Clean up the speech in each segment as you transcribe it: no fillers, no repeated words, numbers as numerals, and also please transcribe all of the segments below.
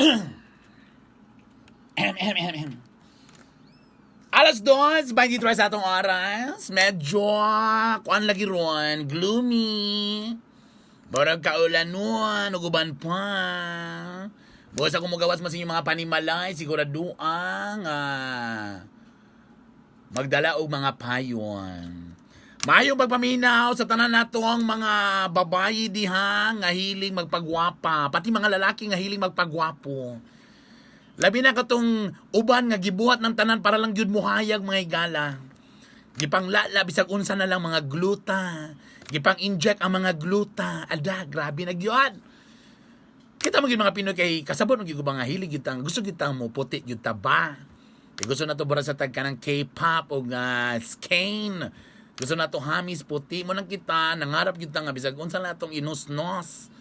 Ahem, ahem, ahem, ahem. 2:23 sa atong oras. Medyo, kuan lagi ron, gloomy. Barag kaulanon, ug uban pa. Busa kung mugawas mas inyong mga panimalay, sigurado ang magdala og mga payon. Maayong pagpaminaw sa tanan natong mga babayi diha nga hiling magpagwapa, pati mga lalaki nga hiling magpagwapo. Labi na katong uban nga gibuhat ng tanan para lang gyud muhayag, mga higala. Gipanglala bisag unsa na lang mga gluta. Gipang inject ang mga gluta. Ada, grabe na gyud. Kita mo gyud mga Pinoy kay kasabot mo gyud ko ba nga hilig gyud tang gusto gyud tang mo puti gyud ta ba. Kay gusto na to bara sa tag kanang K-pop o nga skin. Gusto na to hamis puti mo nang kita nangarap gyud ta nga bisag unsa na atong inusnos.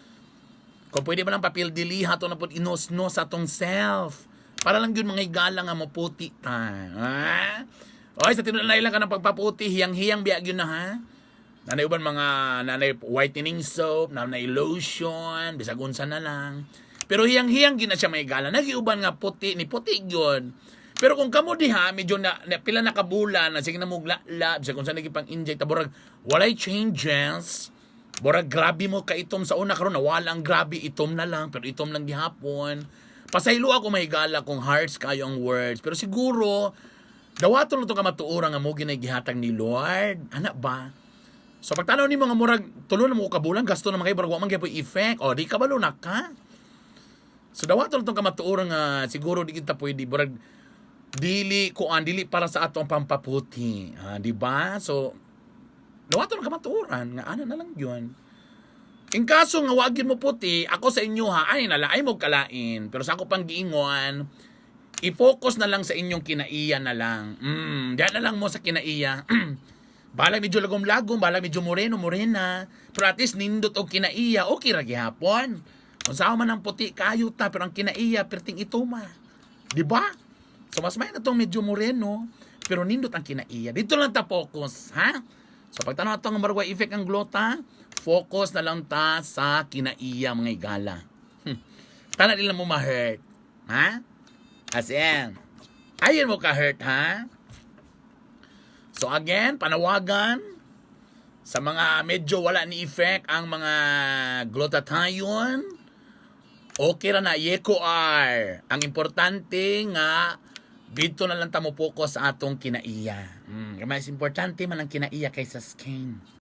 Kung pwede ba lang papel diliha to na pud inusnos atong self. Para lang gyud mga higala nga moputi ta. Ha? Oy, sa tinuod lang ka ng pagpaputi, hiyang-hiyang biya gyud na ha. Nanay uban mga nanay whitening soap, nanay lotion, bisag unsa na lang. Pero hiyang-hiyang gyud na siya, may gala. Nagiuban nga puti ni puti gyud. Pero kung kamo diha medyo na pila na kabulan na sige na mugla la bisag unsa na pang inject ta burag walay changes. Burag grabe mo ka itom sa una, karon nawala ang grabe, itom na lang pero itom lang gihapon. Pasaylo ako, may gala, kung harsh kayo ang words. Pero siguro dawaton na to kamatuoran nga mo ginay gihatag ni Lord. Ana ba? So pagtanaw ni mga murag tulo na mo kabulan gasto na mga murag wa man gyud effect. O di kabalo na ka. So dawaton na tong kamatuoran nga siguro di kita pwede murag dili kuan dili para sa atong pampaputi. Ah, di ba? So dawaton ang kamatuoran nga ana na lang yun. In kaso nga wag gyud mo puti, ako sa inyo ha, ay nala ay mo kalain. Pero sa ako pang giingon, i-focus na lang sa inyong kinaiya na lang. Diyan na lang mo sa kinaiya. Balag medyo lagom-lagom, balag medyo moreno, morena. Pero at least nindot og kinaiya, okay ra gihapon. Kung saan man ang puti, kayo ta, pero ang kinaiya, perting ituma. Di ba? So mas may na tong medyo moreno, pero nindot ang kinaiya. Dito lang ta focus, ha? So pagtanaw ato nga marway effect ang gluta, focus na lang ta sa kinaiya, mga igala. Tana nila mo ma-hurt. Ha? As in, ayun mo ka-hurt, ha? So again, panawagan sa mga medyo wala ni effect ang mga glutathione, okay ra na, yeko R. Ang importante nga, dito na lang ta mo focus sa atong kinaiya. Mas importante man ang kinaiya kaysa skin.